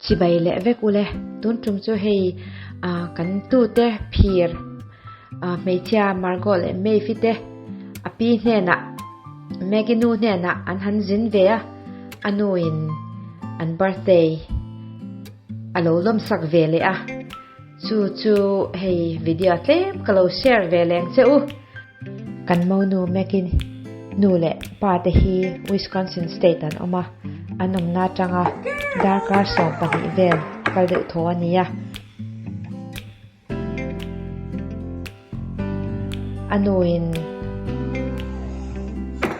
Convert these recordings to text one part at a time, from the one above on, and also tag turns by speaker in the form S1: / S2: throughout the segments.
S1: Chibai leh vek ule, tun tum chu hei kan tute phir hmeichhia Margot leh Maeve te a pi hnenah Maggie nu hnenah an han zin ve a, a nuin an birthday a lo lawmsak ve leh a, chu chu hei video tlem ka lo share ve leng che u. Kan monu Maggie nu leh pa te hi Wisconsin state an awm a, an awmna atanga darkar 12 vel kal deuh thaw a ni a. A nuin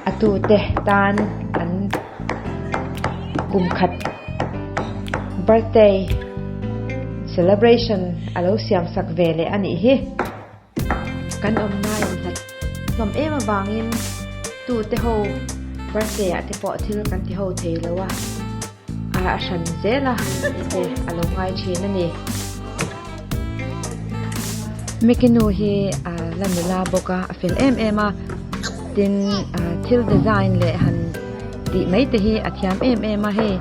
S1: a tute tan an kum khat birthday celebration a lo siam sak ve leh a nih hi. Kan awmna inhlat hlawm em avangin tute ho birthday ah te pawh thil kan ti ho thei lo a, a hran zel a tih te a lo ngai thin a ni. Mickey nu hi a la nula bawk a, a fel em em a, tin thil design leh han tih mai te hi a thiam em em a, hei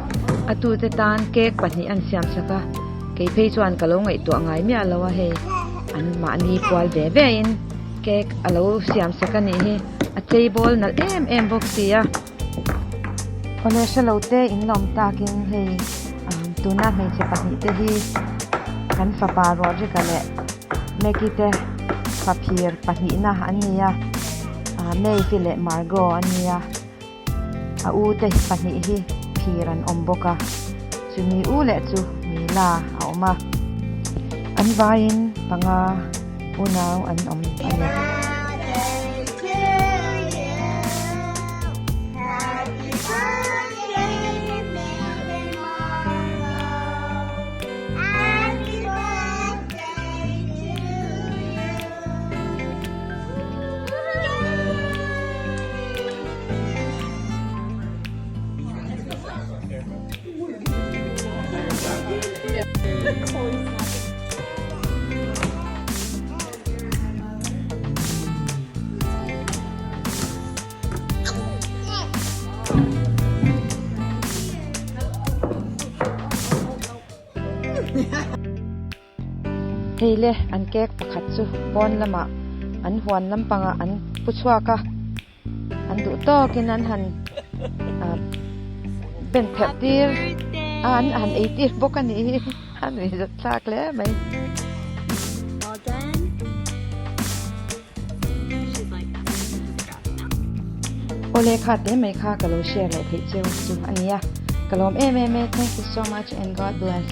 S1: a tute tan cake pahnih an siam sak a, kei phei chuan ka lo ngaihtuah ngai miah lo a hei. An mahni pual ve ve in cake a lo siam sak a nih hi a chei bawl nalh em em bawk si a. Awle hrelo te in lawm takin hei tuna hmeichhe pahnih te hi kan fapa Rodrick-a leh Maggie te faphir pahnihna an ni a Maeve-i leh Margot an ni a a u te pahnih hi phir an awm bawk a chumi u leh chu Mila a awm a an vaiin panga unau an awm a ni. Hei le an cake pakhat chu pawn lamah an huan lampangah an pu chhuak a an duh tawkin an han ah ben pherh tir a an han ei tir bawk a nih hi a nuih zat thlak hle mai. Awle kha te mai kha ka lo share leh theih cheu chu a nia ka lawm em em e thank you so much and God bless.